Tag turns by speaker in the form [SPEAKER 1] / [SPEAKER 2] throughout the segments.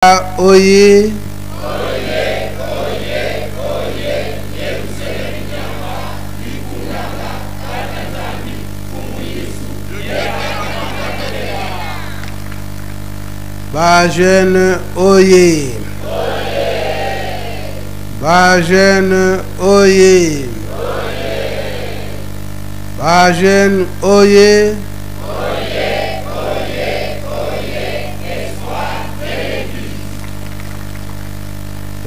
[SPEAKER 1] Oye. Ba jeune oye. Ba jeune oye. Ba jeune oye.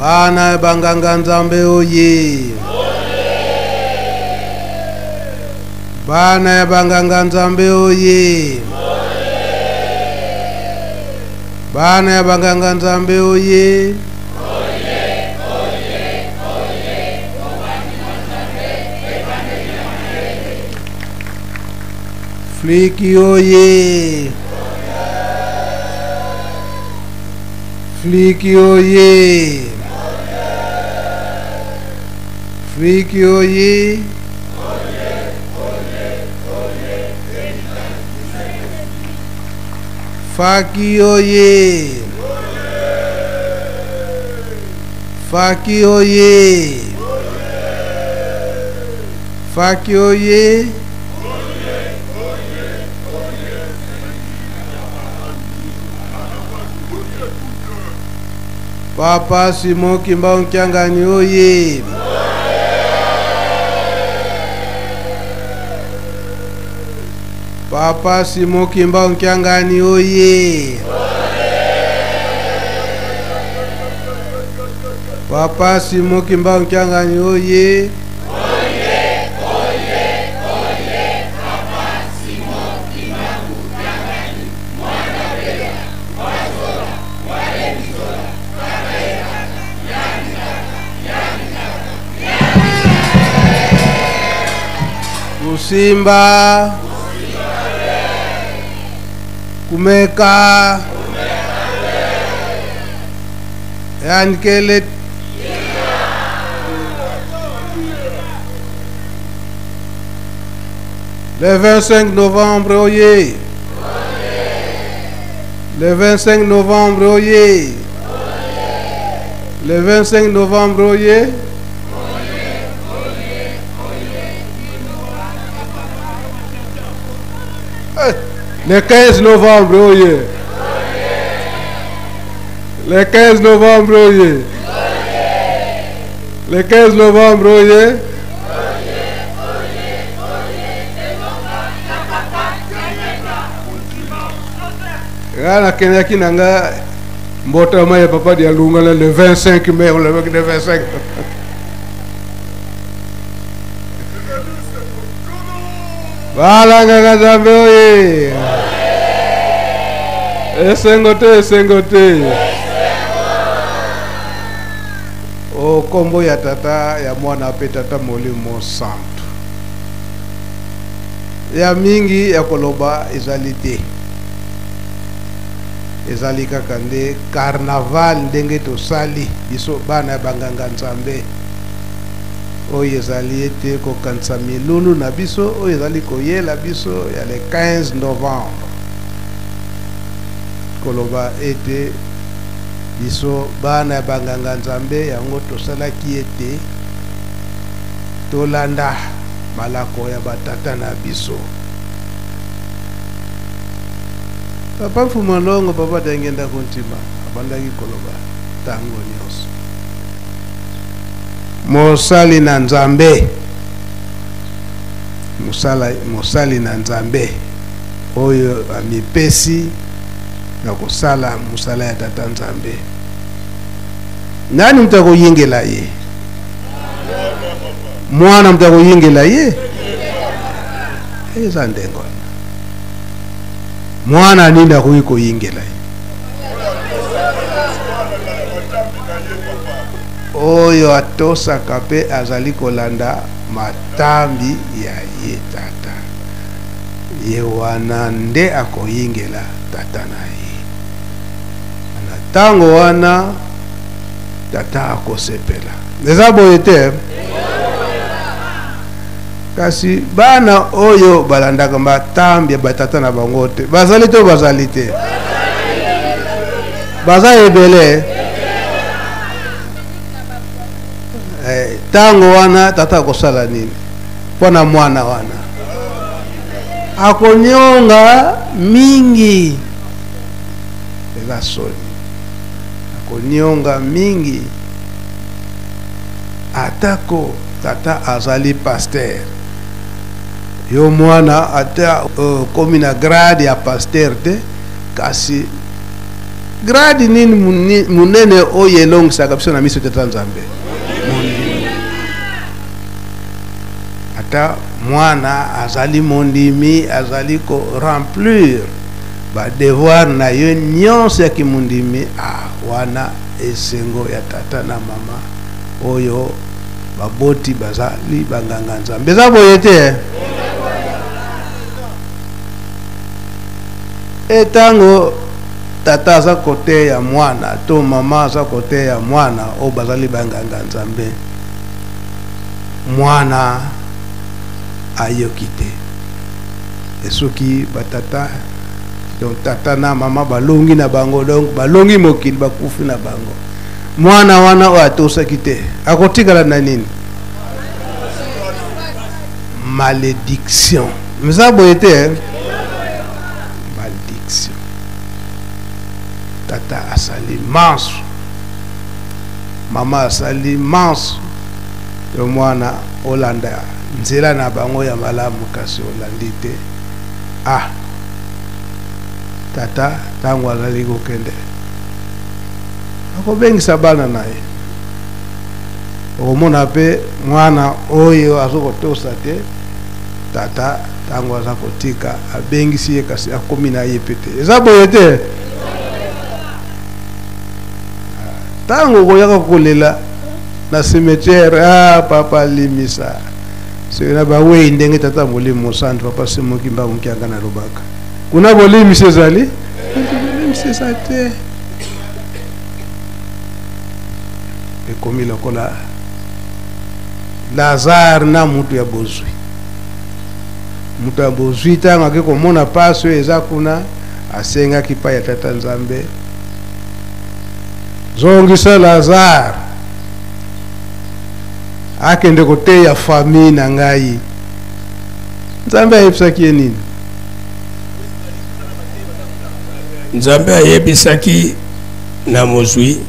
[SPEAKER 1] Bana ya banganga Nzambe oye. Bana ya banganga Nzambe oye. Bana ya banganga Nzambe oye. Fliki oye. Fliki oye. Fliki oye. Faki oye. Faki oye. Faki oye. Papa Simon Kimbangu Kiangani oye. Papa Simon Kimbangu Kiangani oye. Papa Simon Kimbangu Kiangani oye. Kusimba. Kumeka. Yankele. Le 25 novembre, oye. Le 25 novembre, oye. Le 25 novembre, oye. Le 15 novembre, oye. Le 15 novembre, oye. Le 15 novembre, oye. Nga nakendaki na nga mbotama ya papa Dialungana le 25 mai, olobaki le 25. Bala nganga Nzambe oye. Esengo te, esengo te. O kombo ya tata ya mwana pe tata molimo santu. Ya mingi ya koloba ezali te. Ezali kaka nde carnaval ndenge tosali biso bana ya banganga Nzambe. Oyo ezali ete kokanisa milulu na biso oyo ezali koyela biso ya le 15 novembre. Koloba ete biso bana ya banganga Nzambe yango tosalaki ete tolanda malako ya batata na biso. Papa Mfuma Longo, papa Diangienda Kuntima abandaki koloba tango nyonso. Mosali na Nzambe, mosali na Nzambe oyo amipesi na kosala mosala ya tata Nzambe. Nani moto akoyingela ye? Mwana moto akoyingela ye? Eza ndenge wana. Mwana nini akoki koyingela ye? Oyo atosaka pe azali kolanda matambi ya ye tata, ye wana nde akoyingela tata na ye. Na tango wana tata akosepela. Eza boye te? Kasi bana oyo balandaka matambi ya batata na bango te, bazali to bazali te? Baza ebele. Ntango wana tata akosala nini mpo na mwana wana? Akonyonga mingi. Eza soni, akonyonga mingi. Atako tata azali pasteur, yo mwana ata okomi na grade ya pasteur te, kasi grade nini monene oyo elongisaka biso na miso tata Nzambe? Mondimi. Ata mwana azali mondimi, azali ko remplir ba devoir na ye nyonso ya kimondimi, wana esengo ya tata na mama oyo baboti bazali banganga Nzambe. Eza boye te? Etango tata aza koteya mwana to mama aza koteya mwana oyo bazali banganga Nzambe, mwana ayoki te. Esoki batata, donc tata na mama balongi na bango, donc balongi mokili, bakufi na bango, mwana wana oyo atosaki te akotikala na nini? Malédiction. Eza boye te? Malédiction. Tata asali manso, mama asali manso, yo mwana olanda nzela na bango ya malamu, kasi olandi te. Tata ntango azali kokende akobengisa bana na ye, okomona mpe mwana oyo azokotosa te, tata ntango aza kotika abengisi ye, kasi akomi na ye pe te. Eza boye te? Ntango okoyaka kolela na cimetière, papa limisa soki na bawei ndenge tata Molimo Mosantu papa Simoki Mbangu Kianga nalobaka kuna, bolimisi ezali, bolimisi eza te. Ekomi lokola Lazare na mutu ya bozwi. Mutu ya bozwi ntango ake komona pasi oyo eza kuna, asengaki pa ya tata Nzambe, zongisa Lazare akende koteya famille na ngai. Nzambe ayebisaki ye nini?
[SPEAKER 2] Nzambe ayebisaki na mozwi,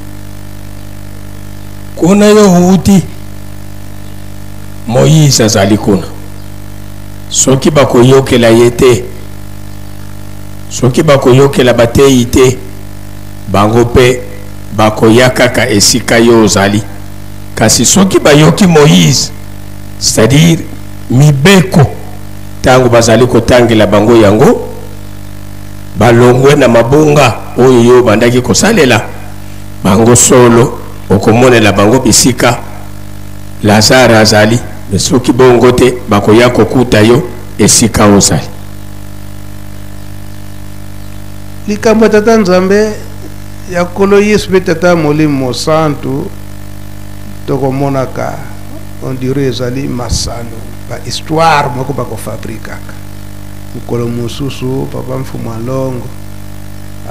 [SPEAKER 2] kuna yo outi, Moïse azali kuna, soki bakoyokela ye te, soki bakoyokela bateyi te, bango mpe bakoya kaka esika yo ozali. Kasi soki bayoki Moïse, c'est-à-dire mibeko, ntango bazali kotangela bango yango, balongwe na mabunga oyo yo obandaki kosalela bango, solo okomonela bango bisika Lazare azali. Me soki bongo te, bakoya kokuta yo esika ozali.
[SPEAKER 1] Likambo ya tata Nzambe ya Nkolo Yesu mpe tata Molimo Mosantu, tokomonaka on dirait ezali masano, ba histoire moko bakofabrikaka. Mokolo mosusu papa Mfumu Alongo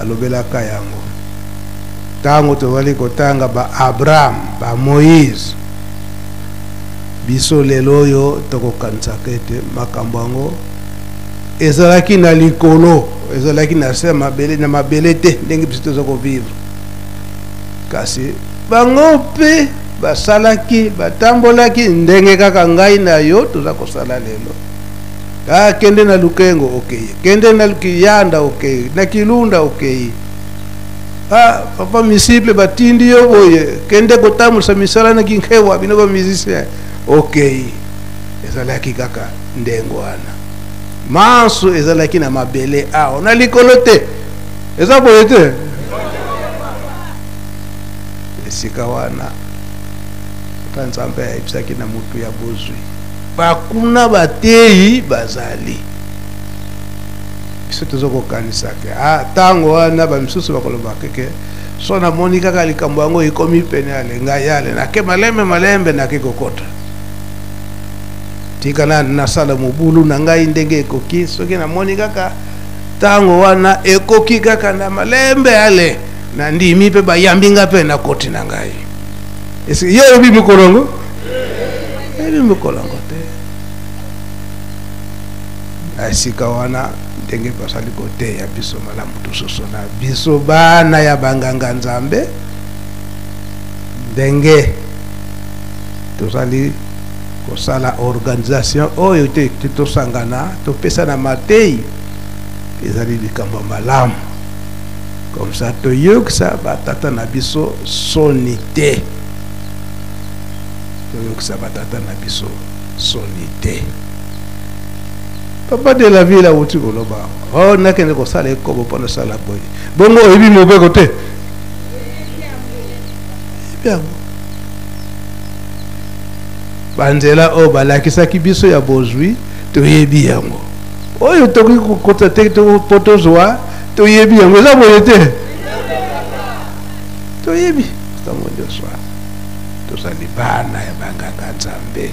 [SPEAKER 1] alobelaka yango ntango tozali kotanga ba Abraham, ba Moïse. Biso lelo oyo tokokanisaka ete makambo yango ezalaki na likolo, ezalaki na se mabele, na mabele te ndenge biso toza kovivre. Kasi bango mpe basalaki, batambolaki ndenge kaka ngai na yo toza kosala lelo. Kende na Lukengo, okei. Kende na Kiyanda, okei. Na Kilunda, okei. Papa misiple batindi yo boye, kende kotambwisa misala na Kinkewa, bino ba musicien, okei. Ezalaki kaka ndenge wana. Manso ezalaki na mabele awa, na likolo te. Eza boye te? Esika wana ata Nzambe ayebisaki na motu ya bozwi, bakuna bateyi bazali. Biso toza kokanisa ke ntango wana bamisusu bakoloba keke so namoni kaka likambo yango ekomi pene, ale ngai ale nake malembe malembe nake kokota, tika na nasala mobulu na ngai ndenge ekoki. Soki namoni kaka ntango wana ekoki kaka na malembe, ale. Nandimi mpe bayambi nga mpe nakoti na ngai. Esi yo oyebi mokolo yango? Oyebi mokolo yango te. Na esika wana ndenge bazali koteya biso malamu tososola biso bana ya banganga Nzambe ndenge tozali kosala organisation oyo te tosangana topesana mateyi ezali likambo ya malamu. Comme ça toyokisa batata na biso soni te. Toyokisa batata na biso soni te. Papa de la ville awuti koloba oh nakende kosala ekobo mpo nasala boye. Bongo oyebi mobeko te? Oyebi yango. Banzela oyo balakisaki biso ya bozwi toyebi yango. Oyo tokoki kokota te mpo tozwa toyebi yango eza boye te toyebi ntango nyonso wana tozali bana ya banganga nzambe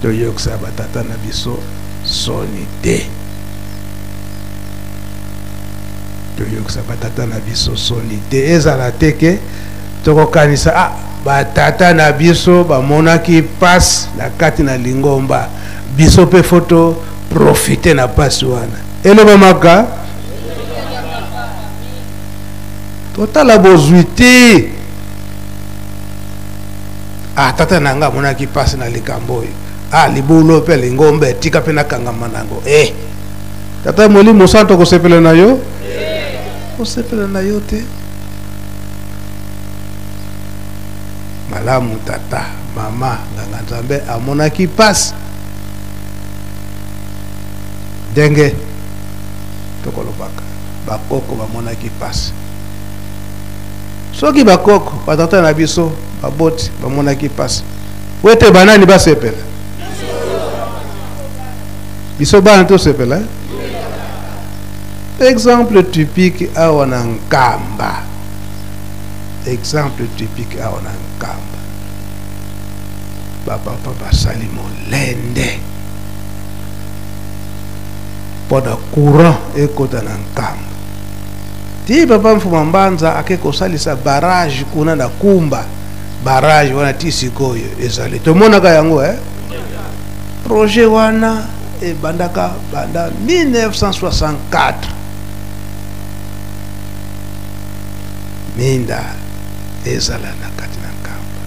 [SPEAKER 1] toyokisa batata na biso soni te toyokisa batata na biso soni te ezala te ke tokokanisa ah, batata na biso bamonaki mpasi na kati na lingomba biso mpe foto profite na pasi wana elobamaka totala bozwi te ah tata na nga amonaki mpasi na likambo oyo ah libulu mpe lingomba etika mpe nakangama na yango eh tata molimo santo kosepela na yo kosepela na yo te malamu tata mama nganga nzambe amonaki mpasi ndenge tokolobaka bakoko bamonaki mpasi soki bakoko batata na biso baboti bamonaki mpasi po ete banani basepela biso bana tosepela eh? exemple typique awa na nkamba exemple typique awa na nkamba bapapa basali molende mpo na courant ekota na nkamba ti papa mfuma mbanza ake kosalisa barrage kuna na kumba barrage wana ti sikoyo ezali tomonaka yango eh? projet wana ebandaka banda 1964 minda ezala na kati na nkamba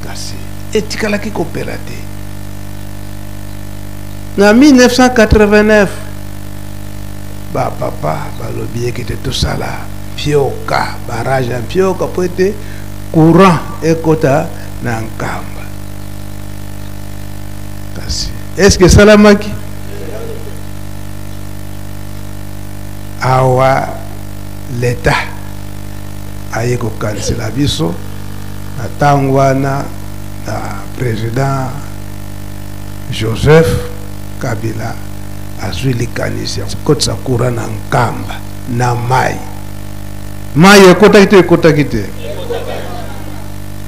[SPEAKER 1] kasi etikalaki kopela te Na 1989, ba papa balobi ekete tosala Mpioka, barrage ya Mpioka mpo ete courant ekota na Nkamba. Kasi est-ce que esalamaki? Awa l'Etat aye kokanisela biso na ntango wana na president Joseph Kabila azwi likanisi ya kokotisa courant na Nkamba na mai. Mai ekotaki to ekotaki te?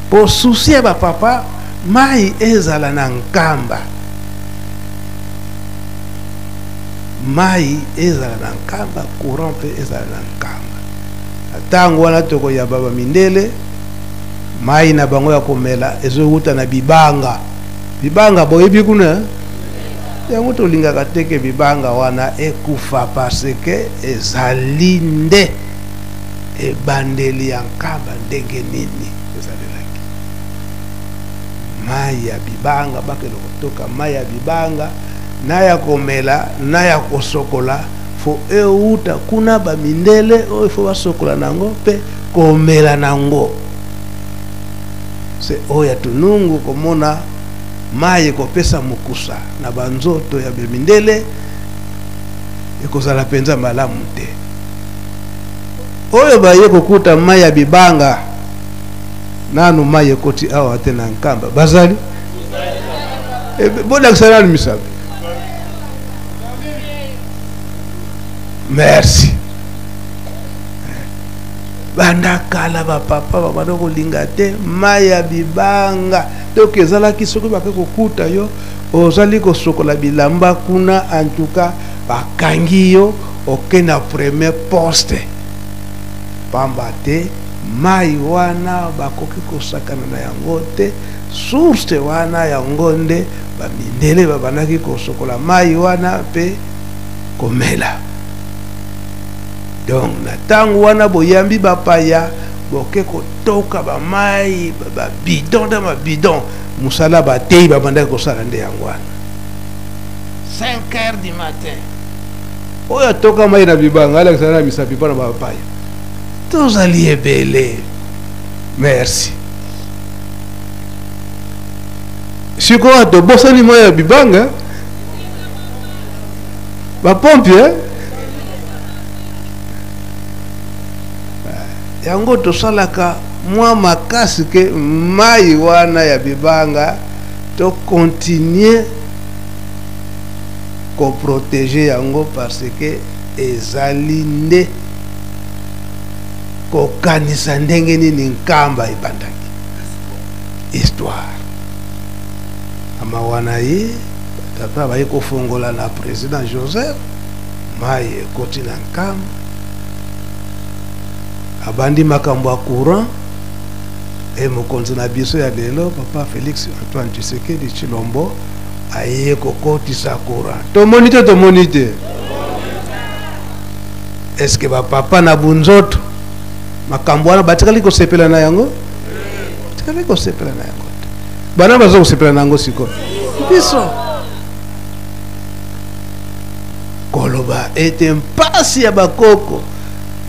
[SPEAKER 1] Po souci ya bapapa mai ezala na Nkamba, mai ezala na Nkamba, courant mpe ezala na Nkamba. Na ntango wana tokoyamba bamindele, mai na bango ya komela ezowuta na bibanga. Bibanga boyebi kuna eh? Yango tolingaka te ke bibanga wana ekufa parce que ezali nde ebandeli ya Nkamba. Ndenge nini ezalelaki mai ya bibanga, bakende kotoka mai ya bibanga na ya komela na ya kosokola, fo euta kuna bamindele oyo fo basokola nango mpe komela nango. Se oyo ya tunungu komona mayi ekopesa mokusa na banzoto ya bemindele ekozala mpenza malamu te. Oyo baye kokuta mai ya bibanga nanu mai ekoti awa te na Nkamba bazali e, bolakisa nanu misapi. Merci. Banda kala ba papa babanda kolinga te mai ya bibanga donc ezalaki soki bake kokuta yo ozali kosokola bilamba kuna antuka bakangi yo oke na premier poste, pamba te mai wana bakoki kosakana na yango te. Source wana yango nde bamindele babandaki kosokola mai wana mpe komela. Donc na ntango wana boyambi bapaya, boke kotoka bamai babidon na babidon, mosala bateyi babandaki kosala nde yango wana 5 heures du matin. Oyo atoka mai na bibanga alakisa na misapi mpo na bapaya. Tozali ebele. Merci. Sikoyo tobosani mai ya bibanga, bapompier yango tosalaka mwa makasi ke mai wana ya bibanga tokontinue koprotege yango, parce que ezali nde kokanisa ndenge nini Nkamba ebandaki histoire. Mawa na ye, tata baye kofongola na président Joseph, mai ekoti na Nkamba, abandi makambo ya courant. E mokonzi na biso ya lelo, papa Félix Antoine Tshisekedi Tshilombo, aye kokotisa courant. Tomoni te, tomoni te. Eske bapapa na bunzoto makambo wana batikali kosepela na yango? Batikali kosepela na yango te. Bana baza kosepela na yango sikoyo. Biso koloba ete mpasi ya bakoko,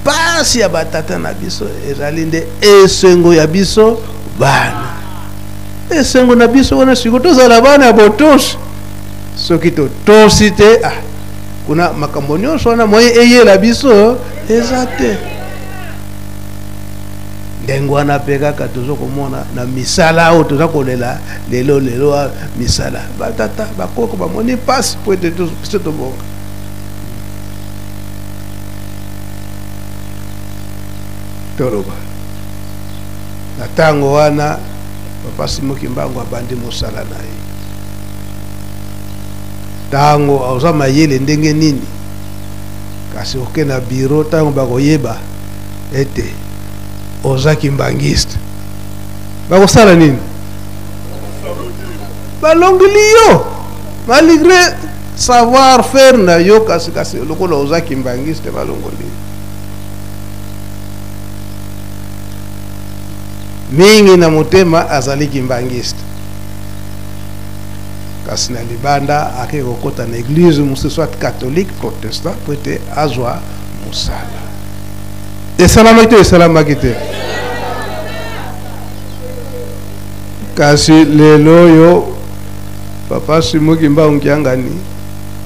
[SPEAKER 1] mpasi ya batata na biso ezali nde esengo ya biso bana. Esengo na biso wana sikoyo tozala bana ya botosi. Soki totosi te, ah, kuna makambo nyonso wana moye eyela biso eza te. Ndenge wana mpe kaka toza komona na misala oyo toza kolela lelo lelo, misala batata bakoko bamoni mpasi po ete biso tobonga. Toloba na ntango wana papa Simon Kimbangu abandi mosala na ye. Ntango oza mayele ndenge nini, kasi oke na biro, ntango bakoyeba ete oza kimbangiste, bakosala nini? Balongoli yo malgré savoir faire na yo, kasi kasi lokola oza kimbangiste balongoli yo. Mingi na motema azali kimbangiste, kasi na libanda ake kokota na église mosusu, soit catholique, protestant, po ete azwa mosala. Esalamaki te, esalamaki te. Kasi lelo oyo papa Simon Kimbangu Kiangani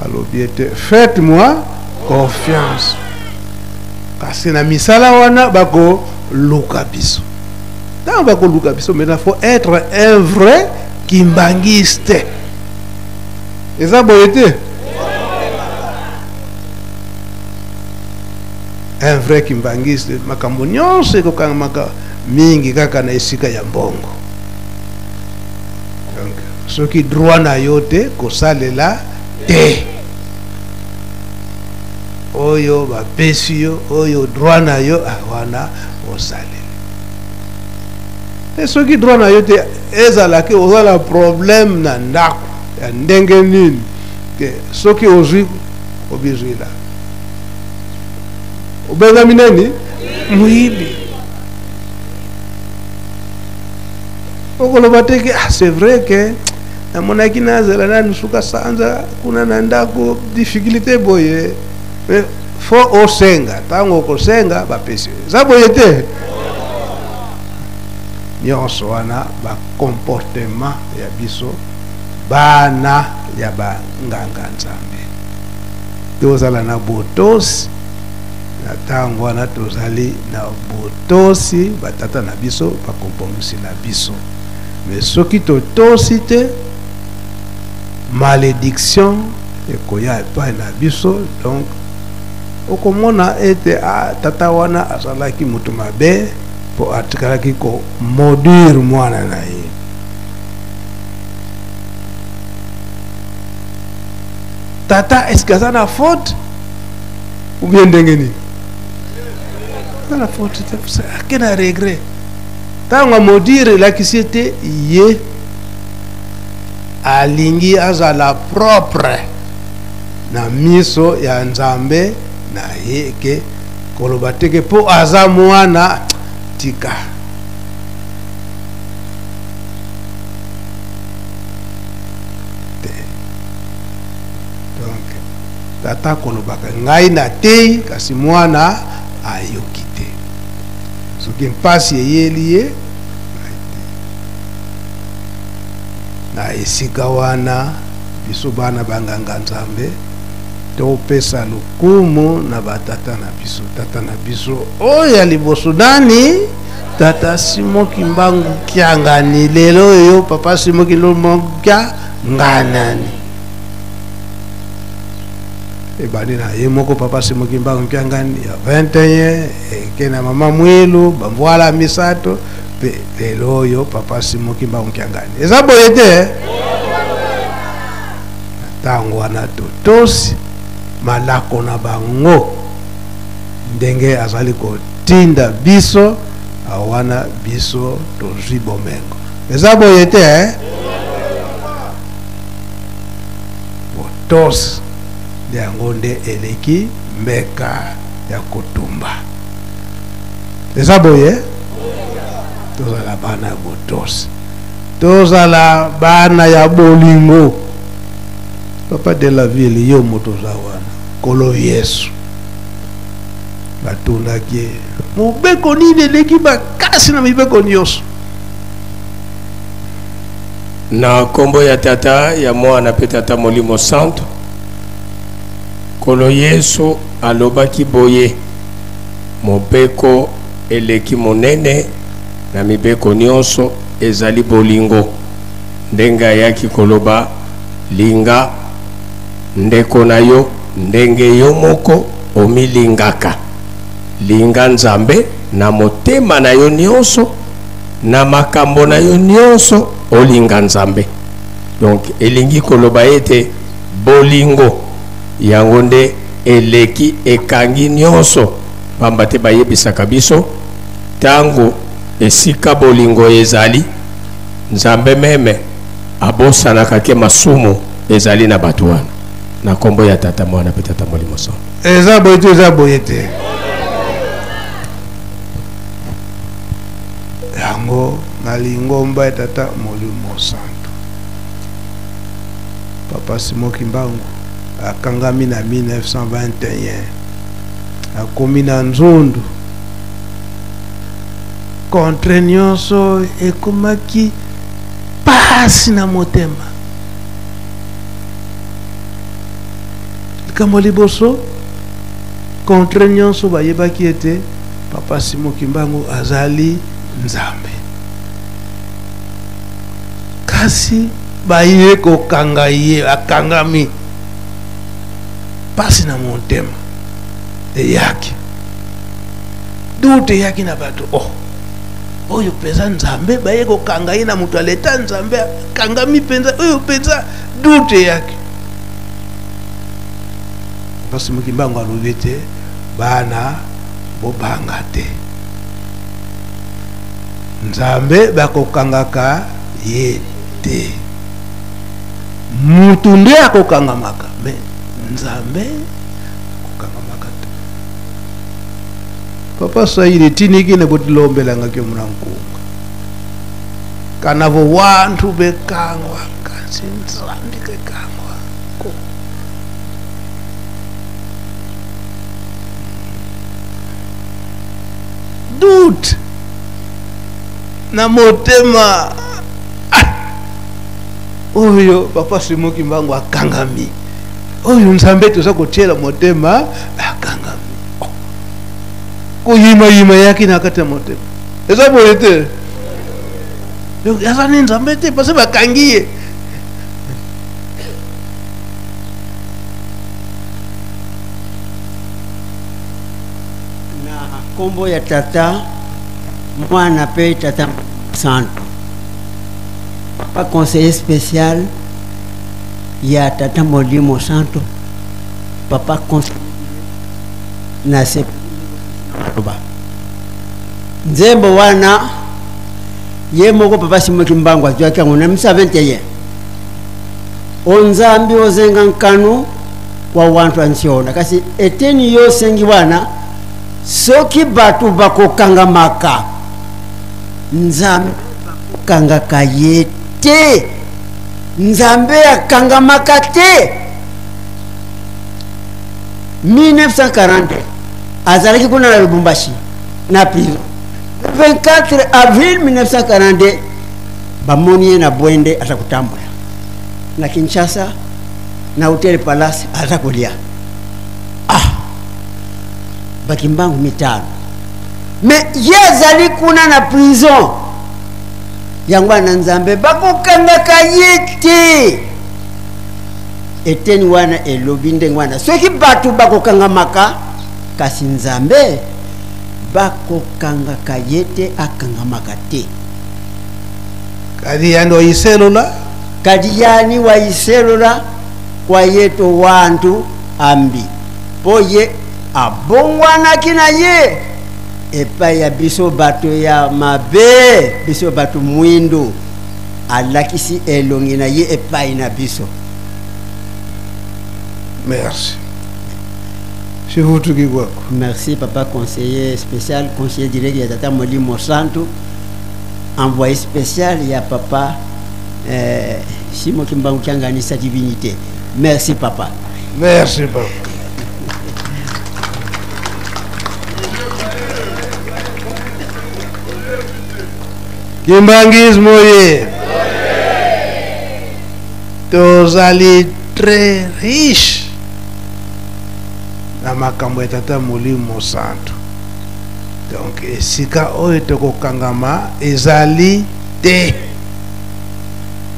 [SPEAKER 1] alobi ete faites-moi confiance, kasi na misala wana bakoluka biso. Ntango bakoluka biso, maintenant faut être un vrai kimbangiste. Eza boye te? Un vrai kimbangiste, makambo nyonso ekokangamaka mingi kaka na esika ya mbongo. Donc soki droit na yo te, kosalela te oyo bapesi yo, oyo droit na yo wana osaleli. E soki droit na yo te, ezalaki oza na problème na ndako ya ndenge nini ke soki ozwi obizwila obengami nani? Moyibi. Okoloba te ke ah, c'est vrai ke namonaki nazala nanu suka sanza kuna na ndako difficulté boye, mais fo osenga. Ntango okosenga bapesi yo, eza boye te? Nyonso wana bacomportement ya biso bana ya banganga Nzambe, tozala na botosi. Na ntango wana tozali na botosi, batata na biso bakobongisela biso. Mais soki totosi te, malédiction ekoya epai na biso. Donc okomona ete ah, tata wana azalaki moto mabe mpo atikalaki komodure mwana na ye. Tata eske aza na faute? Ou bien ndenge nini? Aza na faute te, ake na regret. Ntango amodire elakisi ete ye alingi azala propre na miso ya Nzambe na ye, ke koloba te ke mpo aza mwana tika. Te. Donc tata kolobaka ngai nateyi kasi mwana ayoki te. Soki mpasi eyeli ye na esika wana, biso bana banganga Nzambe topesa lokumu na batata na biso. Tata na biso oyo ya liboso nani? Tata Simon Kimbangu Kiangani. Lelo oyo papa Simon Kimbangu Kiangani ebandi na ye moko papa Simon Kimbangu Kiangani ya 21, eke na mama Mwilu bamvwala misato, mpe lelo oyo papa Simon Kimbangu Kiangani. Eza boye te? Ntango wana totosi malako na bango ndenge azali kotinda biso, wana biso tozwi bomengo. Eza boye te? Botosi nde yango nde eleki mbeka ya kotumba. Eza boye? Tozala bana ya botosi, tozala bana ya bolingo. Papa de la ville, yo moto oza wana, Nkolo Yesu batunaki ye, mobeko nini eleki makasi na mibeko nyonso?
[SPEAKER 2] Na nkombo ya Tata, ya Mwana mpe Tata Molimo Santo, Nkolo Yesu alobaki boye, mobeko eleki monene na mibeko nyonso ezali bolingo. Ndenge ayaki koloba, linga ndeko na yo ndenge yo moko omilingaka. Linga Nzambe na motema na yo nyonso, na makambo na yo nyonso, olinga Nzambe. Donc elingi koloba ete bolingo yango nde eleki ekangi nyonso, pamba te bayebisaka biso tango esika bolingo ezali, Nzambe meme abosanaka ke masumu ezali na bato wana. Na kombo ya Tata, Mwana pe Tata Molimo Santo.
[SPEAKER 1] Eza boye te, eza boye te. Yango na lingomba ya Tata Molimo Santo, Papa Simon Kimbangu akangami na 1921, akomi na Nzundu. Contre nyonso ekomaki pasi na motema. Likambo liboso, contre nyonso bayebaki ete Papa Simon Kimbangu azali Nzambe, kasi baye kokanga ye, akangami. Pasi na motema eyaki, doute eyaki na bato, oh oyo mpenza Nzambe, baye kokanga ye na moto ya leta, Nzambe akangami mpenza, oyo mpenza doute eyaki. Papa Simon Kimbangu alobi ete bana bobanga te, Nzambe bakokangaka ye te, mutu nde akokangamaka, me Nzambe akokangamaka te. Papa Saidi tiniki ne botilombelanga kyo muna nkunga kana vo wantu bekangwa kasi Nzambe kekangwa ko doute na motema. Ah! Oyo Papa Simon Kimbangu akangami, oyo Nzambe toza kotiela motema akangami. Oh. Koyimayima eyaki na kati ya motema, eza boye te? Donc aza ni Nzambe te parce bakangi ye.
[SPEAKER 3] Na kombo ya Tata, Mwana pe Tata Santo, Papa conseiller spécial ya Tata Molimo Santo, Papa conseiller Na se maloba nzembo wana ye moko papa Simon Kimbangu azwaki yango na 1921. O Nzambi ozenga nkanu kwa wantu ansiona, kasi eteni yo osengi wana soki bato bakokangamaka Nzambe bakokangaka ye te, Nzambe akangamaka te. 1940 azalaki kuna na Lubumbashi na prison. 24 avril 1942 bamoni ye na Bwende aza kotambola na Kinshasa na Hotel Palace aza kolia. Ah, bakimbangu mitano, mais ye azali kuna na prison. Yango wana Nzambe bakokangaka ye te. Eteni wana elobi ndenge wana, soki bato bakokangamaka, kasi Nzambe bakokangaka ye te, akangamaka te.
[SPEAKER 1] Kadi yani waiselula
[SPEAKER 3] kadi yani waiselula kwa yeto wantu ambi po ye abongwanaki na ye epai ya biso bato ya mabe, biso bato mwindu, alakisi elongi na ye epai na biso.
[SPEAKER 1] Merci. Sivutuki kwako.
[SPEAKER 3] Merci papa conseiller spécial, conseiller direct ya tata Molimo Santu, envoyé spécial ya papa Simon Kimbangu Kiangani, sa divinité. Merci papa.
[SPEAKER 1] Merci papa. Kimbanguisme oye. Tozali très riche na makambo ya tata Molimo Santu. Donc esika oyo tokokangama ezali te.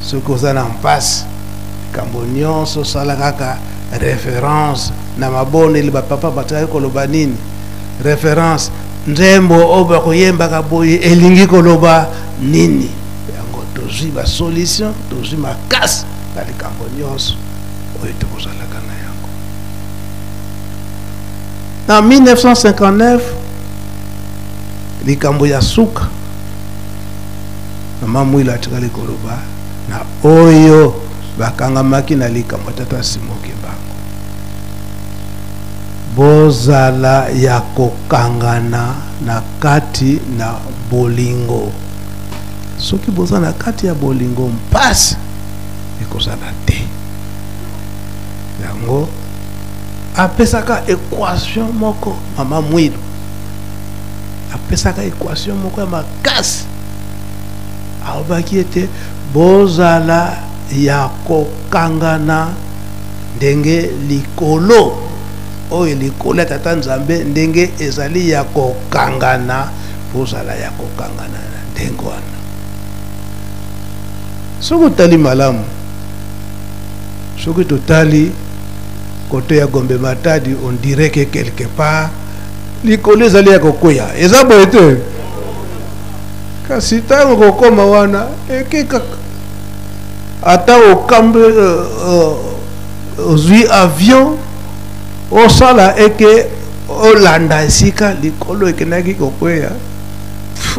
[SPEAKER 1] Soki oza na mpasi, likambo nyonso osala kaka référence na mabondeli. Bapapa batikaki koloba nini? Référence nzembo oyo bakoyembaka boye elingi koloba nini? Yango tozwi ba solution, tozwi makasi na likambo nyonso oyo tokozalaka na yango. Na 1959 likambo ya suka mama Mwila atikali koloba na oyo bakangamaki na likambo ya tata Simon Kimbangu, bozala ya kokangana na kati na bolingo. Soki boza na kati ya bolingo, mpasi ekozala te. Yango apesaka équation moko, mama Mwilu apesaka équation moko ya makasi. Alobaki ete bozala ya kokangana ndenge likolo oyo likolo ya tata Nzambe ndenge ezali ya kokangana, bozala ya kokangana na ndenge wana. Soki otali malamu, soki totali kote ya Gombe Matadi, on dirait que quelque part likolo ezali ya kokweya, eza boye te. Kasi ntango kokoma wana eke kaka, ata okambi, ozwi avion osala eke olanda esika likolo ekendaki kokweya,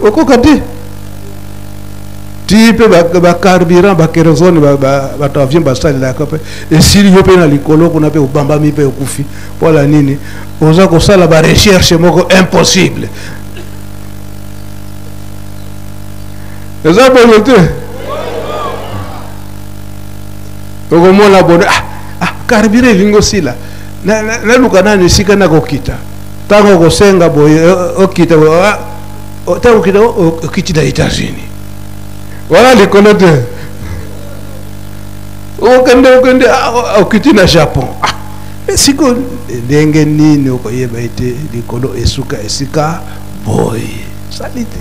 [SPEAKER 1] okoka te. Ti mpe bacarburant, bakerosone, bato avion basalelaka mpe esili yo mpe na likolo kuna mpe obambami mpe okufi. Mpola nini? Oza kosala barecherche moko impossible. Eza bongo te. Okomona bono, carburant elingi osila, naluka nanu esika nakokita. Ntango okosenga boye okita boye, ntango okita, okiti na États-Unis wana likolo te, okende, okende, okiti na Japon. Siko ndenge nini okoyeba ete likolo esuka esika boye? Sali te.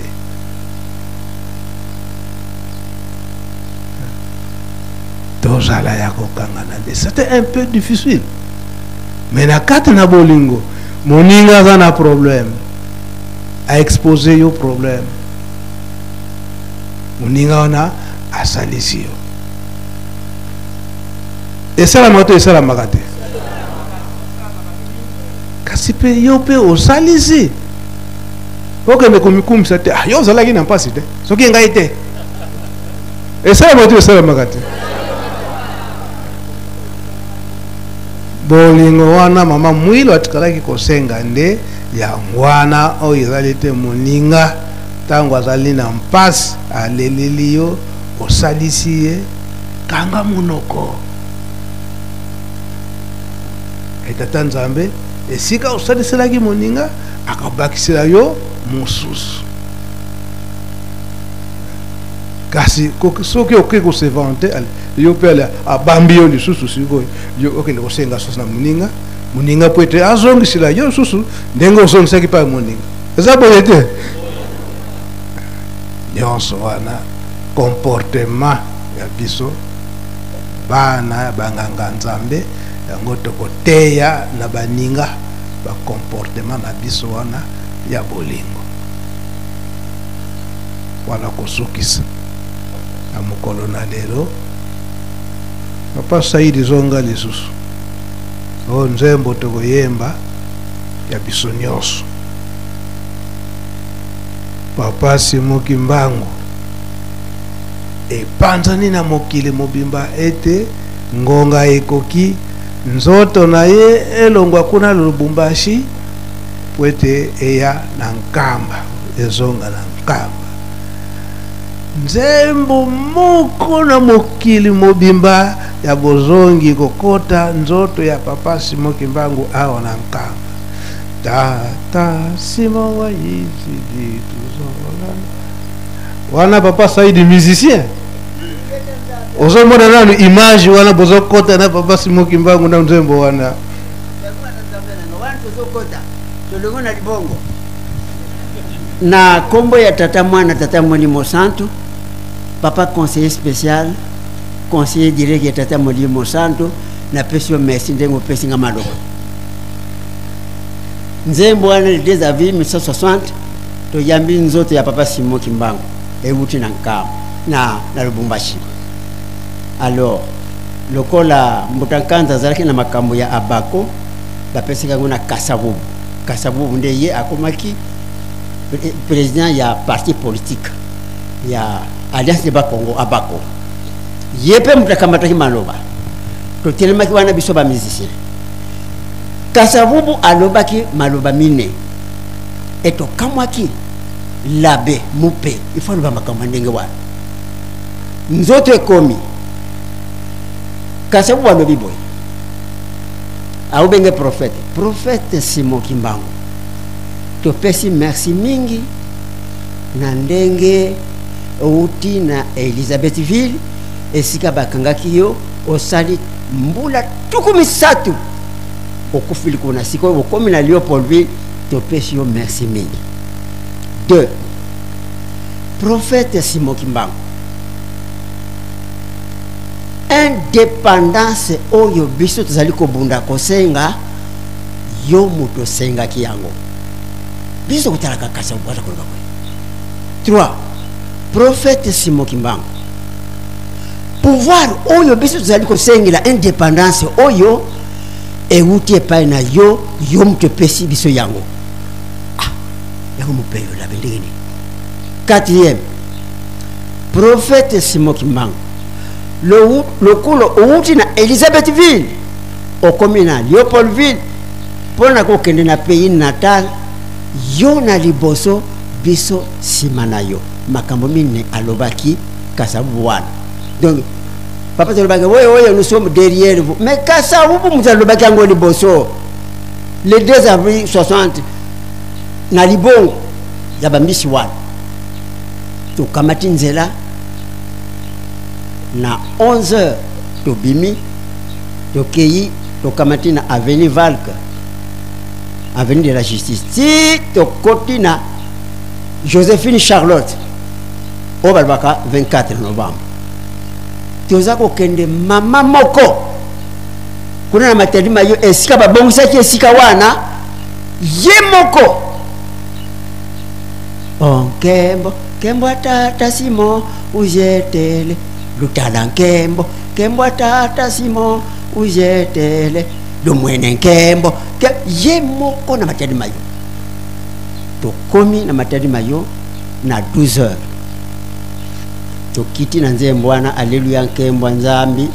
[SPEAKER 1] Tozala ya kokangana nde c'était un peu difficile, mais na kati na bolingo, moninga aza na problème, a exposer yo problème, moninga wana asalisi yo. Esalamaka to esalamaka te? Kasi mpe yo mpe osalisi. Okende komikumisa te, ah, yo ozalaki na mpasi te, soki ngai te. Esalama te, esalamaka te. Bolingo wana mama Mwilo atikalaki kosenga nde yango wana oyo ezali te moninga ntango azali na mpasi aleleli yo, osalisi ye, kanga monoko. E tata Nzambe, esika osaliselaki moninga akabakisela yo mosusu. Kasi soki okoki kosevante, yo mpe ale abambi yo lisusu, sikoyo yo okende kosenga susu na moninga, moninga mpo ete azongisela yo lisusu ndenge ozongisaki mpe moninga. Eza boye te? Nyonso wana comportement ya biso bana ya banganga Nzambe, yango tokoteya na baninga ba comportement na biso wana ya bolingo. Wana kosukisa na mokolo na lelo. Papa Saidi, zonga lisusu oyo nzembo tokoyemba ya biso nyonso. Papa Simon Kimbangu epanzani na mokili mobimba ete ngonga ekoki nzoto na ye elongwa kuna Lubumbashi po ete eya na Nkamba, ezonga na Nkamba. Nzembo moko na mokili mobimba ya bozongi kokota nzoto ya Papa Simon Kimbangu awa na Nkamba. Tata Simon wa Izidi tuzonga. Wana Papa Saidi musicien. Ozomona nanu image wana bozokota na Papa Simon Kimbangu na nzembo wana.
[SPEAKER 3] Tolongo na libongo. Na kombo ya Tata Mwana, Tata Molimo Santu, Papa conseiller spécial, conseiller direct ya Tata Molimo Santu, napesi yo merci ndenge opesi nga maloba. Nzembo wana le 2 avril 1960 toyambi nzoto ya Papa Simon Kimbangu ewuti na Nkamba na Lubumbashi. Alors lokola Mbuta Nkanza azalaki na makambo ya Abako, bapesaki yango na Kasavubu. Kasavubu nde ye akomaki président ya parti politique ya Alliance de Bas-Congo, Abako. Ye pe moto akamataki maloba. Totelemaki wana biso ba musicien. Kasavubu alobaki maloba mine. E tokamwaki labe mupe, il faut aloba makambo ndenge wana. Nzoto ekomi. Kasavubu alobi boye. Aobenge prophète, prophète Simon Kimbangu. Topesi merci mingi na ndenge outi na Elizabethville esika bakangaki yo, osali mbula tuku misato okufili kuna, sikoyo okomi na Leopoldville, topesi yo merci mingi. 2, prophète Simon Kimbangu, indépendance oyo biso tozali kobunda kosenga, yo moto osengaki yango, biso kotalaka kasi obwata koloba boye. 3, prophète Simon Kimbangu, pouvoir oyo biso tozali kosengela indépendance oyo ewuti epai na yo, yo moto epesi biso yango. Ah, yango mopeyo labe ndenge nini? 4e, prophète Simon Kimbangu, lokolo owuti na Elizabethville okomi na Leopoldville mpona kokende na pays natal, yo na liboso biso nsima na yo. Makambo mine alobaki Kasavubu wana. Donc papa tolobaki oye oye, nous sommes derrière vous, mais Kasavubu moto alobaki yango liboso le 2 avril 60 na libongo ya bambisi wana. Tokamati nzela na 11 heures, tobimi tokei tokamati na avenue Valk, avenue de la Justice, ti tokoti na Joséphine Charlotte oyo balobaka 24 novembre. Toza kokende mama moko kuna na Matadi Mayo, esika babongisaki esika wana ye moko. Oh, nkembo nkembo tata Simon ujetele lutala, nkembo nkembo tata Simon ujetele lumwene, nkembo Ye moko na Matadi Mayo. Tokomi na Matadi Mayo na 12 heures, tokiti na nzembo wana aleluya nkembo nzambi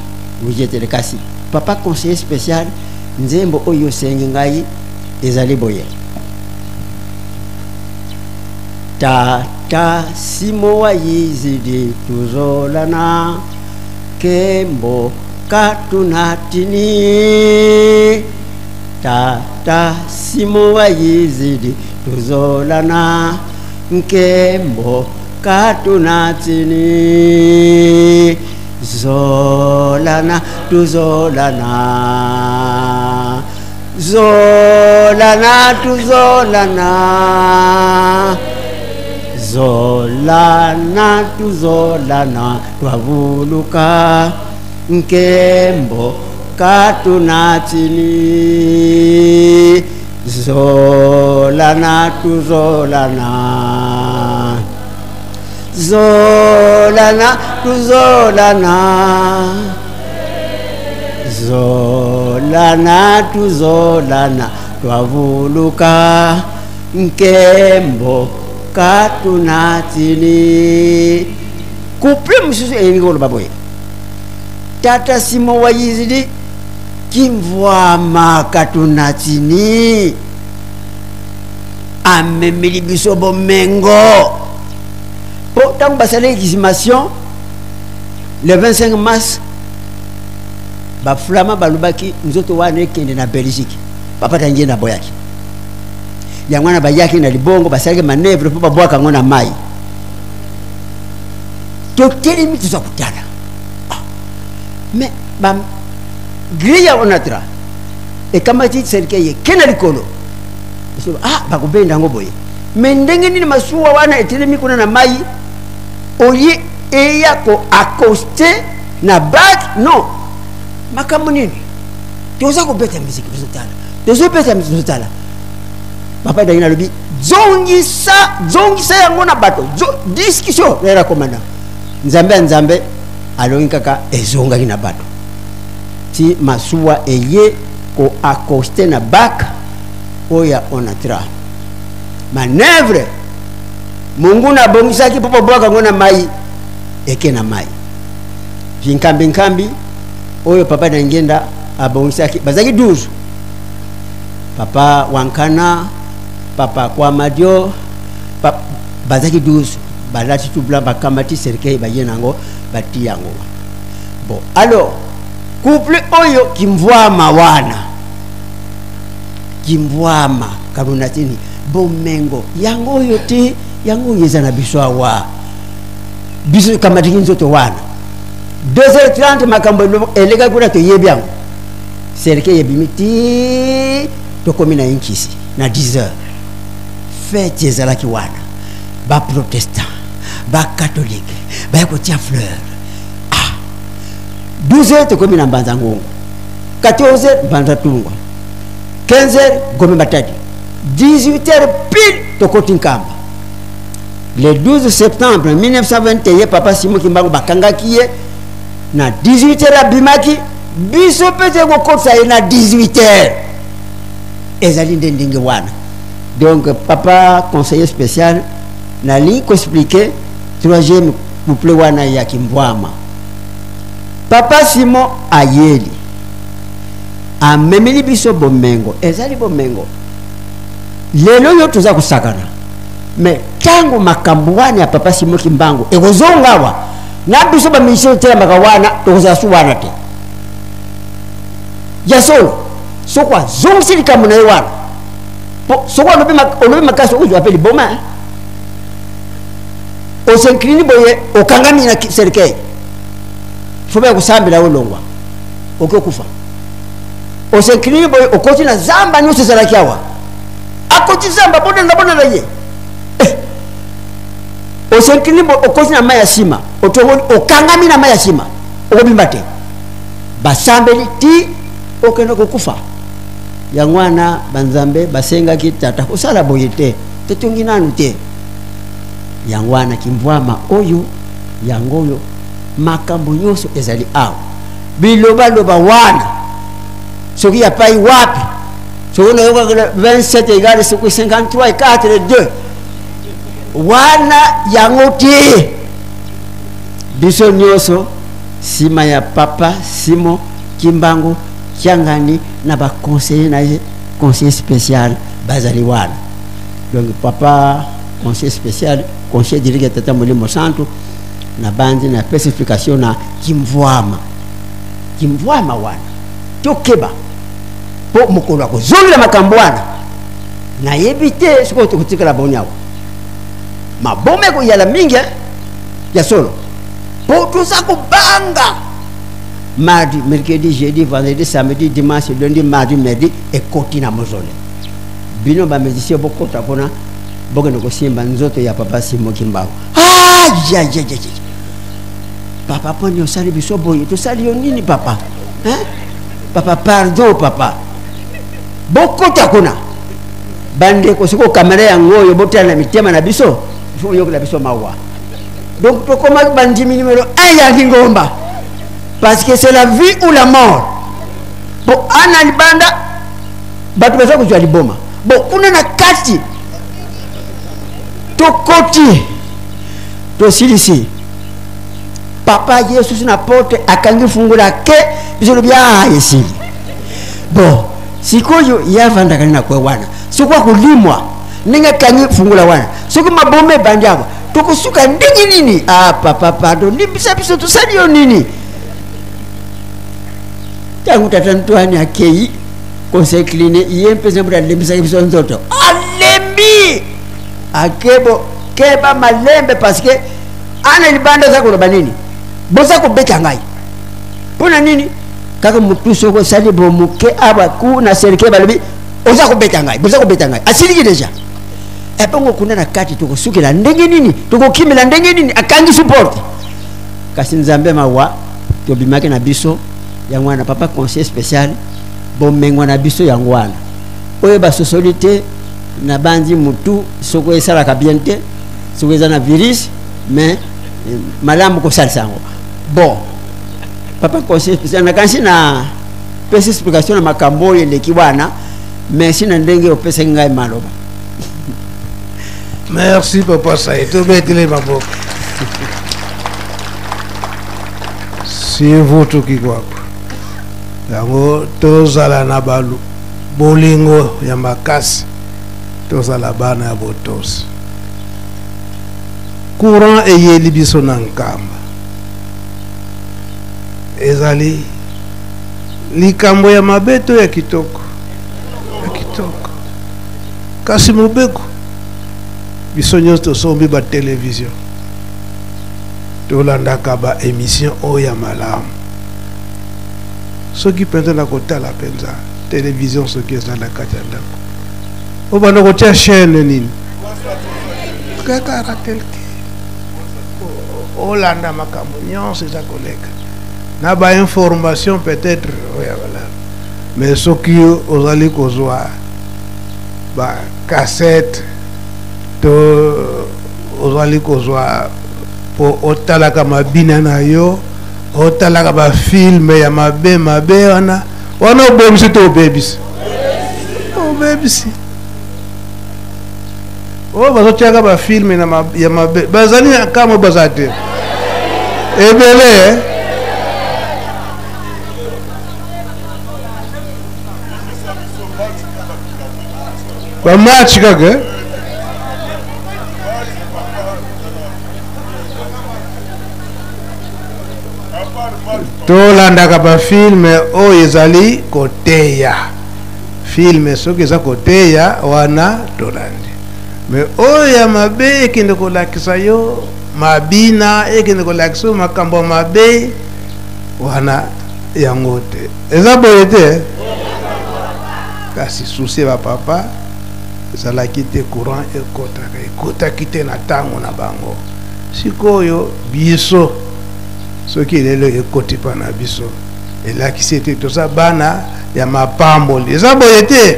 [SPEAKER 3] ujetele. Kasi papa conseiller spécial, nzembo oyo osengi ngai ezali boye: Tata Simo wa Yizidi tuzolana kembo katunatini. Tata Simo wa Yizidi tuzolana nkembo katunatini. Zolana tuzolana, zolana tuzolana, zolana tuzolana twavuluka nkembo katunatini. Zolana tuzolana, zolana tuzolana, zolana tuzolana twavuluka nkembo katunatini. Couple mosusu elingi koloba boye: Tata Simo wa Yizidi kimvwama katunatini amemeli biso bomengo. Po ntango basali exhumation le 25 mars, baflama balobaki nzoto wana ekende na Belgique. Papa Tangie na boyaki yango wana, bayaki na libongo, basalaki manœuvre mpo babwaka yango na mai. Totelemi, toza kotala. Ah. Mais ba grille ya Onatra ekamati cercueil eke na likolo. Ah, bakobenda yango boye, mais ndenge nini masuwa wana etelemi kuna na mai oye eya koaccoster na bac? Non, makambo nini? Toza kobeta miziki, tozotala, tozobeta miziki, tozotala. Papa Dangina alobi: zongisa, zongisa yango na bato. Discussion nayela commandant. Nzambe ya Nzambe alongi kaka, ezongaki na bato ti masuwa eye koaccoster na bac oyo ya Onatra. Manœuvre monguna abongisaki mpo babwaka yango na mai eke na mai. Nkambi nkambi oyo papa Dangenda abongisaki, bazalaki 12: papa Wankana, papa Kwamadio, bazalaki 12, balati tout blanc, bakamati cercueil, baye nango, bati yango. Bon, alors couple oyo kimvwama wana, kimvwama kaluna tini, bomengo yango oyo te, yango oyo eza na biso awa. Biso ekamatiki nzoto wana 2h30. Makambo elekaki kuna, toyebi yango. Cercueil ebimi ti tokomi na Inkisi na 10 heures. Fête ezalaki wana, baprotestant, bacatholique baya kotia fleur. Ah, 12 heures tokomi na Mbanza Ngungu, 14 heures Mbanza Tungwa, 15 heures Gombe Matadi, 18 heures pile tokoti Nkamba le 12 septembre 1921. Papa Simo Kimbangu bakangaki ye na 18 heures, abimaki. Biso mpe te kokotisa ye na 18 heures. Ezali nde ndenge wana. Donc papa conseiller spécial, nalingi koexpliquer troisième couple wana ya kimbwama. Papa Simon ayeli, amemeli biso bomengo. Ezali bomengo lelo oyo toza kosakana, mais ntango makambo wana ya papa Simon Kimbangu ekozonga awa na biso, bamission etelamaka wana, tokozala su wana te. Ya solo, soko azongisi likambo na ye wana, po soko olobi makasi, okozwa mpe liboma. Os'incliner boye, okangami na cercueil, fo baya kosambela, olongwa, okoki okufa. Os'incliner boye, okoti na zamba. Nyonso ezalaki awa, akoti zamba, bonela bonela ye. Eh. Os'incliner boye, okoti na mai ya nsima, otongoli, okangami na mai ya nsima, okobimba te. Basambeli ti okende kokufa. Yango wana banzambe basengaki tata kosala boye te, totongi nanu te. Yango wana kimbwama oyo, yango oyo makambo nyonso ezali awa. Bilobaloba wana soki ya pai wapi, Soki nayokaki 27 egale soki 53 4 2 wana yango te. Biso nyonso nsima ya papa Simon Kimbangu Kiangani na ba conseiller na ye, conseiller spécial bazali wana. Donc papa conseiller spécial, conseiller direct ya tata Molimo Santu, na bandi na pesa explication na Kimvuama. Kimvuama wana tokeba po mokolo akozongela makambo wana, nayebi te soki tokotikala boni awa. Maboma ekoyala mingi ya solo po toza kobanga. Mardi, mercredi, jeudi, vendredi, samedi, dimanche, lundi, mardi, mercredi ekoti na mozole. Bino ba musicien bokota kuna bokende kosimba nzoto ya papa Simon Kimbangu. Ah, ya, ya, ya, ya. Papa, poni osali biso boye, tosali yo nini papa? Hein? Papa, pardon papa. Bokota kuna. Bandeko soko kamera yango oyo botala na mitema na biso, il faut yokela biso mawa. Donc tokomaki bandimi numéro 1 ya lingomba. Parce que c'est la vie ou la mort. Po ana libanda bato baza kozwa liboma. Bon kuna na kati tokoti tosilisi papa Yesu na porte akangi fungola ke biso lobi ah esili. Bon sikoyo ye avandaka na kwe wana, soki akolimwa ndenge akangi fungola wana, soki maboma ebandi awa tokosuka ndenge nini? Ah papa pardon, limbisa biso, tosali yo nini? Ntango tata Ntwani akei kosecline ye mpenza mpo alembisaki biso nzoto, alembi akebo keba malembe parce que ana libanda aza koloba nini, boza kobeta ngai mpo na nini? Kaka motu soki osali bo moke awa ku na serke balobi oza kobeta ngai, boza kobeta ngai, asiliki deja. Ebongo kuna na kati tokosukela ndenge nini? Tokokimela ndenge nini? Akangi supporte. Kasi Nzambe mawa, tobimaki na biso yango wana papa conseiller spécial bomengwa na biso yango wana. Oyo basosoli te na bandi mutu soko esalaka bien te, soko eza na virus, mais malamu kosalisa yango. Bon papa conseiller spécial nakanisi na pesi explication na makambo oyo eleki wana. Merci na ndenge opesaki ngai maloba.
[SPEAKER 1] Merci papa Saïd, tobetele maboko. Sivutu Kikwakwa. Yango tozala na balu bolingo ya makasi, tozala bana ya botosi. Courant eyeli biso na Nkamba ezali likambo ya mabe to ya kitoko? Ya kitoko. Kasi mobeko, biso nyonso tosombi ba television, tolandaka ba émission oyo ya malamu. Soki mpenza na kotala mpenza television, soki eza na kati ya ndako, obanda kotia chaîne nini? Kaka Ratel te, olanda makambo nyonso eza koleka na ba information peut-être oyo ya malamu. Mais soki ozali kozwa ba cassette to ozali kozwa po otalaka mabina na yo, otalaka ba filme ya mabe mabe wana, wana obebisi to obebisi? Obebisi. Oyo bazotiaka ba filme na ya mabe bazali na kamwe, baza te ebele, eh? Ba match kaka, eh? Tolandaka ba filme oyo ezali koteya. Filme soki eza koteya wana tolandi, me oyo ya mabe ekende kolakisa yo mabina, ekende kolakisa yo makambo ya mabe wana, yango te. Eza boye te. Kasi susi ya bapapa ezalaki te courant ekotaka, ekotaki te na ntango na bango. Sikoyo biso soki lelo ekoti mpa na biso, elakisi ete toza bana ya mapamboli. Eza boye te.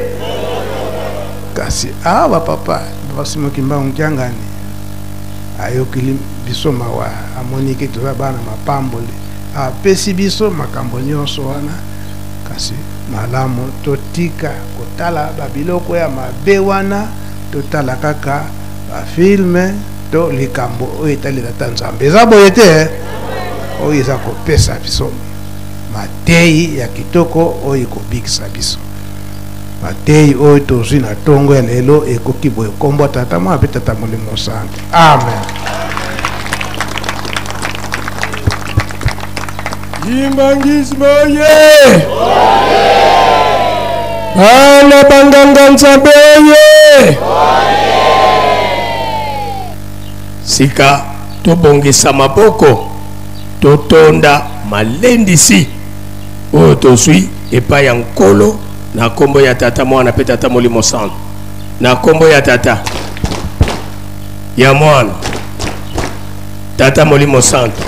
[SPEAKER 1] Kasi awa papa Simon Kimbangu Kiangani ayokili biso mawa, amoni ke toza bana mapamboli, apesi biso makambo nyonso wana. Kasi Malamu totika kotala ba biloko ya mabe wana, totala kaka ba filme to likambo oyo etali Tata Nzambe. Eza boye te eh? Oyo eza kopesa biso mateyi ya kitoko oyo ekobikisa biso. Mateyi oyo tozwi na tongo ya lelo ekoki boye. Kombo ya Tata Mwana mpe Tata Molimo Santu. Amen.
[SPEAKER 2] Kimbanguisme oye! Bana banganga Nzambe oye! Sika tobongisa maboko, totonda malendisi oyo tozwi epai ya Nkolo na nkombo ya Tata, Mwana mpe Tata Molimo Santu. Na nkombo ya Tata, ya Mwana, Tata Molimo Santu.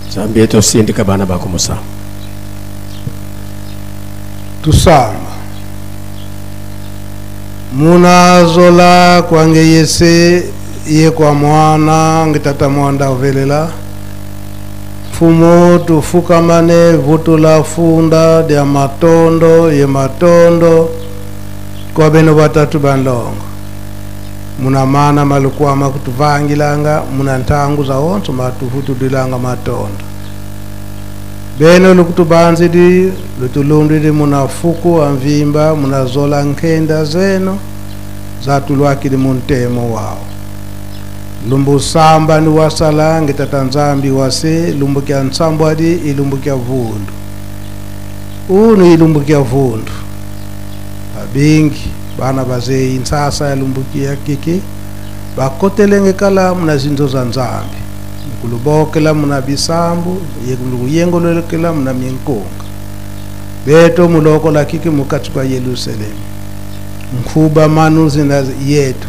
[SPEAKER 2] Nzambe tosindika bana bako mosala.
[SPEAKER 1] Tusamba munazola kwange yese ye kwa mwana nge tata mwanda ovelela mfumu tufukamane vutula funda dia matondo ye matondo kwa beno batatu banlongo muna mana malukwama kutuvangilanga muna ntangu za onso matuvutudilanga matondo beno lukutubanzidi lutulundidi muna fuku amvimba muna zola nkenda zeno zatulwakili muntemo wao lumbu samba ni wasala ngitata nzambi wase lumbu kya nsambwadi ilumbu kya vundu unu ilumbu kya vundu babingi bana bazei nsasa ya lumbukia kiki bakotelenge kala muna zinzo za nzambi mukulubokela muna bisambu yengololekela muna minkunga beto mulokola kiki mukati kwa Yerusalemu nkuba manu zina yetu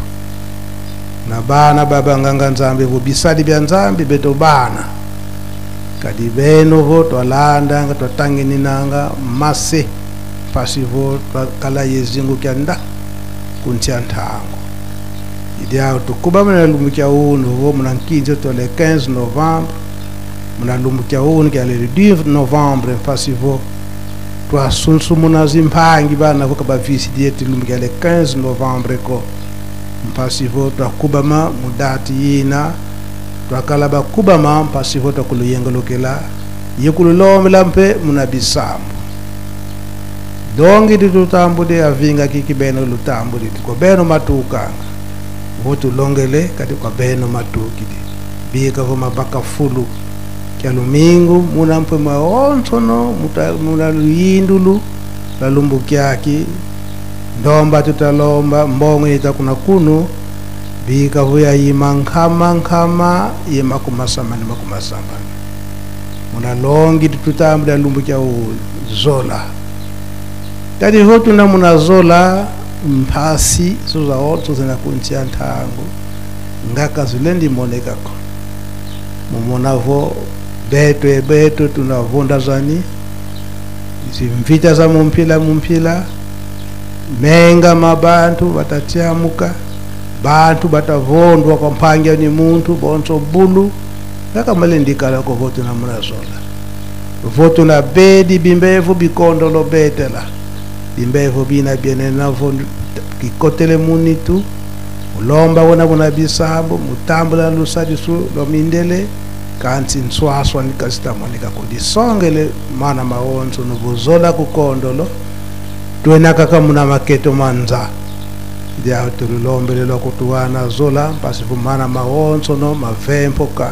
[SPEAKER 1] na bana baba nganga nzambi bo bisali bya nzambi beto bana kadi beno vo twalanda nga twatangininanga mase pasivo twakala yezingu kya nda kuntia ntango idia tukuba muna lumbu kya unu vo muna nkinzo to le 15 novembre muna lumbu kya unu kya le 10 novembre pasivo twasunsu muna zimpangi bana vo kaba visi dieti lumbu kya le 15 novembre ko mpasivo twakubama mudati yina twakala bakubama mpasivo twakuluyengolokela yekululomela mpe muna bisambu dongi ditutambudi avinga kiki beno lutambudi ko beno matukanga votulongele kati kwa beno matukidi bika vo mabaka fulu kya lumingu muna mpe maonsono muna luyindulu la lumbu kyaki ndomba tutalomba mbongo itakuna kunu bika vuya yima nkama nkama yima kumasamani makumasamani muna longi tutambula lumbu kya zola tadi hotu na muna zola mpasi zuza otso zina kuntia ntango ngaka zulendi monekako mumonavo beto ebeto tunavonda zani zimvita za mumpila mumpila menga mabantu batatiamuka bantu batavondwa kwa mpangia ni muntu bonso bulu ngaka malendikala ko votu na muna zola votu na bedi bimbevu bikondolo betela bimbevu bina biene navo kikotele munitu ulomba wona bona bisambo mutambula lusadisu lomindele kanti nswaswa nikasitamonika kudisongele mana maonso nubuzola kukondolo twena kaka muna maketo manza dia tululombele lokutuwana zola pasi vumana maonso no mavempo ka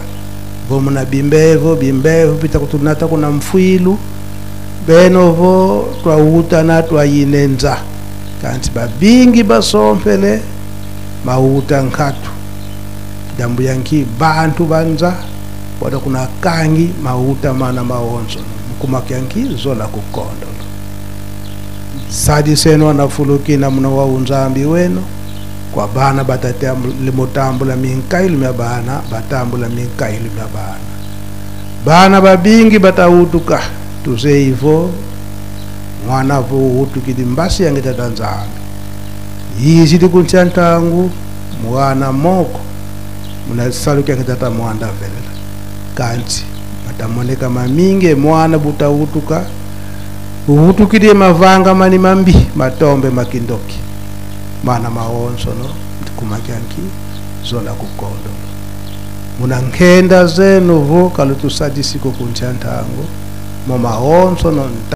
[SPEAKER 1] vomuna bimbevo bimbevo pita kutunata kuna mfwilu beno vo twawutana twayinenza kanti babingi basompele mauta nkatu dambu yanki bantu banza wada kuna kangi mauta mana maonso mkumakyanki zola kukondolo Sadisenu anafulukina muna wa unzambi wenu kwa bana batalimutambula minkailu mya bana batambula minkailu mya bana. Bana babingi batautuka tuzeivo mwana vo utukidi mbasi yange tata Nzambi. Yizi likuntya ntangu mwana moko munasaluki yange tata mwanda velela. Kanti matamoneka maminge mwana butautuka uhutukidie mavanga mani mambi matombe makindoki mana maonsono kumakyanki zona kukondo muna nkhenda zenu vo kalutusadisiko kuntya ntango mo maonsono.